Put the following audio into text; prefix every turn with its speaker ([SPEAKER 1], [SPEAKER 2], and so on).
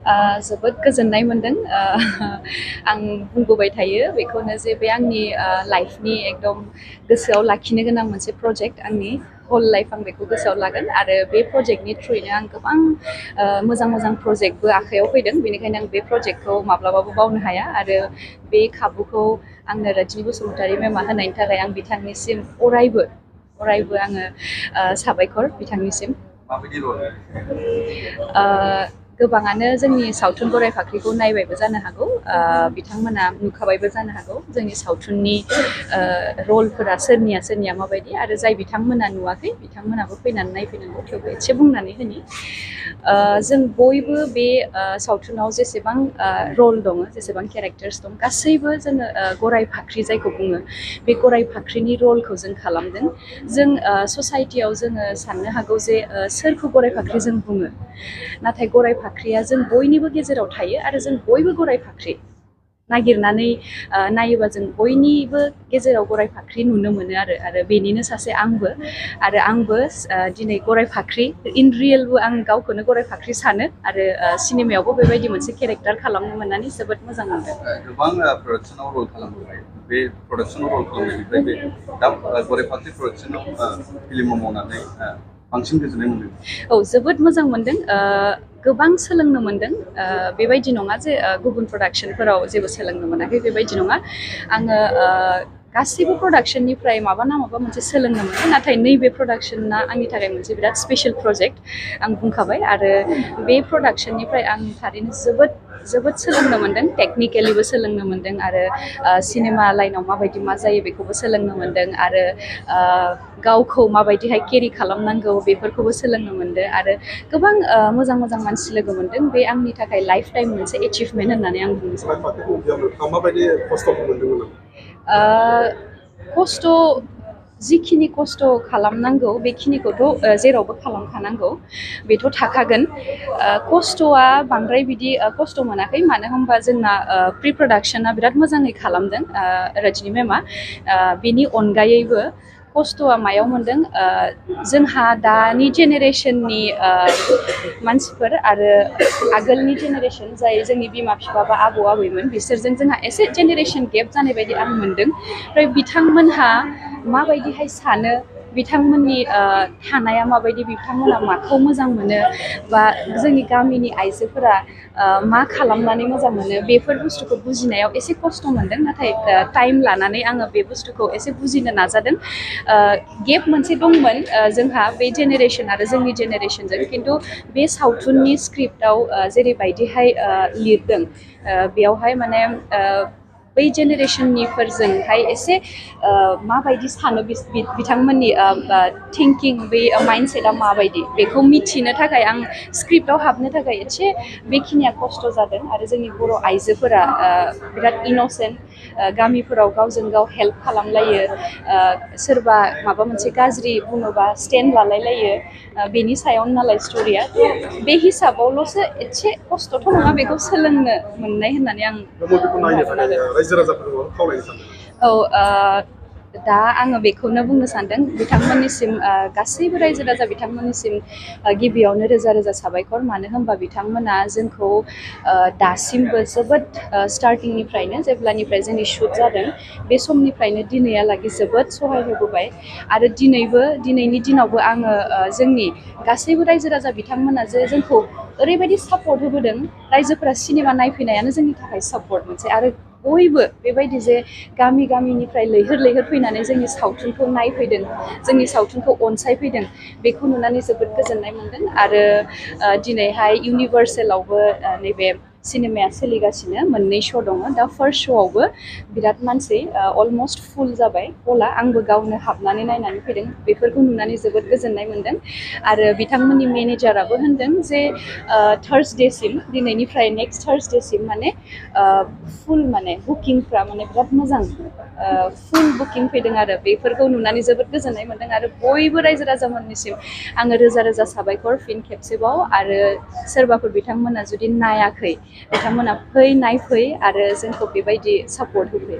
[SPEAKER 1] जोबोद गोजोननाय मोनदों आं बुंबोबाय थायो बेखौनो जे बे आंनि लाइफनि एकदम गोसोआव लाखिनो गोनां मोनसे प्रजेक्ट आंनि हल लाइफ आं बेखौ गोसोआव लागोन आरो बे प्रजेक्टनि थ्रुयैनो आं गोबां मोजां मोजां प्रजेक्टबो आखायाव फैदों बेनिखायनो आं बे प्रजेक्टखौ माब्लाबाबो बावनो हाया आरो बे खाबुखौ आंनो रजनि बसुमतारी मेमा होनायनि थाखाय आं बिथांनिसिम अरायबो आङो साबायखर बिथांनिसिम
[SPEAKER 2] माबायदि रल
[SPEAKER 1] गोबाङानो जोंनि सावथुन गराय फाख्रिखौ नायबायबो जानो हागौ बिथांमोना नुखाबायबो जानो हागौ जोंनि सावथुननि रलफोरा सोरनिया माबायदि आरो जाय बिथांमोना नुवाखै बिथांमोनाबो फैनानै नायफैनांगौ थेवबो एसे बुंनानै होनि जों बयबो बे सावथुनाव जेसेबां रल दङ जेसेबां केरेक्टार्स दं गासैबो जोङो गराय फाख्रि जायखौ बुङो बे गराय फाख्रिनि रलखौ जों खालामदों जों ससाइटियाव जोङो साननो हागौ जे सोरखौ गराय फाख्रि जों बुङो नाथाय गराय फाख्रिया जों बयनिबो गेजेराव थायो आरो जों बयबो गराय फाख्रि नागिरनानै नायोबा जों बयनिबो गेजेराव गराय फाख्रि नुनो मोनो आरो बेनिनो सासे आंबो दिनै गराय फाख्रि इन रियेलबो आं गावखौनो गराय फाख्रि सानो आरो सिनेमायावबो बेबायदि मोनसे केरेक्टार खालामनो मोननानै जोबोद मोजां मोनदों
[SPEAKER 2] गोबां प्रडाक्सनाव रल खालामबाय बे प्रडाक्सनाव रल खालामनायनिफ्राय बे दा गराय फाख्रि प्रडाक्सनाव फिल्माव मावनानै बांसिन गोजोननाय मोनदों
[SPEAKER 1] औ जोबोद मोजां मोनदों गोबां सोलोंनो मोनदों बेबायदि नङा जे गुबुन प्रडाक्सनफोराव जेबो सोलोंनो मोनाखै बेबायदि नङा आङो गासैबो प्रडाक्सननिफ्राय माबा मोनसे सोलोंनो मोनो नाथाय नैबे प्रडाक्सना आंनि थाखाय मोनसे बिराद स्पेशल प्रजेक्ट आं बुंखाबाय आरो बे प्रडाक्सननिफ्राय आं थारैनो जोबोद सोलोंनो मोनदों टेकनिकेलिबो सोलोंनो मोनदों आरो सिनेमा लाइनाव माबायदि मा जायो बेखौबो सोलोंनो मोनदों आरो गावखौ माबायदिहाय केरि खालामनांगौ बेफोरखौबो सोलोंनो मोनदों आरो गोबां मोजां मानसि लोगो मोनदों बे आंनि थाखाय लाइफ टाइम मोनसे एचिभमेन्ट होननानै आं बुंनो सानो
[SPEAKER 2] माबायदि खस्थ' मोनदोंमोन
[SPEAKER 1] खस्थ' जिखिनि खस्थ' खालामनांगौ बेखिनिखौथ' जेरावबो खालामखानांगौ बेथ' थाखागोन खस्थ'आ बांद्राय बिदि खस्थ' मोनाखै मानो होनबा जोंना प्रि प्रडाक्सना बिराद मोजाङै खालामदों रजनि मेमा बेनि अनगायैबो खस्थ'आ मायाव मोनदों जोंहा दानि जेनेरेसननि मानसिफोर आरो आगोलनि जेनेरेसन जाय जोंनि बिमा बिफा बा आबौ आबैमोन बिसोरजों जोंहा एसे जेनेरेसन गेप जानाय बायदि आं मोनदों ओमफ्राय बिथांमोनहा माबायदिहाय सानो बिथांमोननि थानाया माबायदि बिथांमोना माखौ मोजां मोनो बा जोंनि गामिनि आइजोफोरा मा खालामनानै मोजां मोनो बेफोर बुस्थुखौ बुजिनायाव एसे खस्थ' मोनदों नाथाय टाइम लानानै आङो बे बुस्थुखौ एसे बुजिनो नाजादों गेप मोनसे दंमोन जोंहा बे जेनेरेसन आरो जोंनि जेनेरेसनजों खिन्थु बे सावथुननि स्क्रिप्टआव जेरैबायदिहाय लिरदों बेयावहाय माने बै जेनेरेसननिफोरजोंहाय एसे माबायदि सानो बिथांमोननि थिंकिं बे माइन्डसेटआ माबायदि बेखौ मिथिनो थाखाय आं स्क्रिप्टआव हाबनो थाखाय एसे बेखिनिया खस्थ' जादों आरो जोंनि बर' आइजोफोरा बिराद इन'सेन्ट गामिफोराव गावजों गाव हेल्प खालामलायो सोरबा माबा मोनसे गाज्रि बुङोबा स्टेन्ड लालायलायो बेनि सायावनो नालाय स्ट'रिया बे हिसाबावल'सो एसे खस्थ'थ' नङा बेखौ सोलोंनो मोननाय होननानै आं औ दा आङो बेखौनो बुंनो सानदों बिथांमोननिसिम गासैबो रायजो राजा बिथांमोननिसिम गिबियावनो रोजा साबायखर मानो होनबा बिथांमोना जोंखौ दासिमबो जोबोद स्टार्टिंनिफ्रायनो जेब्लानिफ्राय जोंनि शुट जादों बे समनिफ्रायनो दिनैहालागै जोबोद सहाय होबोबाय आरो दिनैनि दिनावबो आङो जोंनि गासैबो रायजो राजा बिथांमोना जे जोंखौ ओरैबायदि सापर्ट होबोदों रायजोफोरा सिनेमा नायफैनायानो जोंनि थाखाय सापर्ट मोनसे आरो बयबो बेबायदि जे गामिनिफ्राय लैहोर फैनानै जोंनि सावथुनखौ नायफैदों जोंनि सावथुनखौ अनसायफैदों बेखौ नुनानै जोबोद गोजोननाय मोनदों आरो दिनैहाय इउनिभार्सेलावबो नैबे सिनेमाया सोलिगासिनो मोननै श' दङ दा फार्स्ट श'आवबो बिराद मानसि अलमस्ट फुल जाबाय हला आंबो गावनो हाबनानै नायनानै फैदों बेफोरखौ नुनानै जोबोद गोजोननाय मोनदों आरो बिथांमोननि मेनेजाराबो होनदों जे थार्सडेसिम दिनैनिफ्राय नेक्स्ट थार्सडेसिम माने फुल माने बुकिंफ्रा माने बिराद मोजां फुल बुकिं फैदों आरो बेफोरखौ नुनानै जोबोद गोजोननाय मोनदों आरो बयबो रायजो राजामोननिसिम आङो रोजा साबायखर फिन खेबसेबाव आरो सोरबाफोर बिथांमोना जुदि नायाखै बिथांमोना नायफै आरो जोंखौ बेबायदि सापर्ट होफै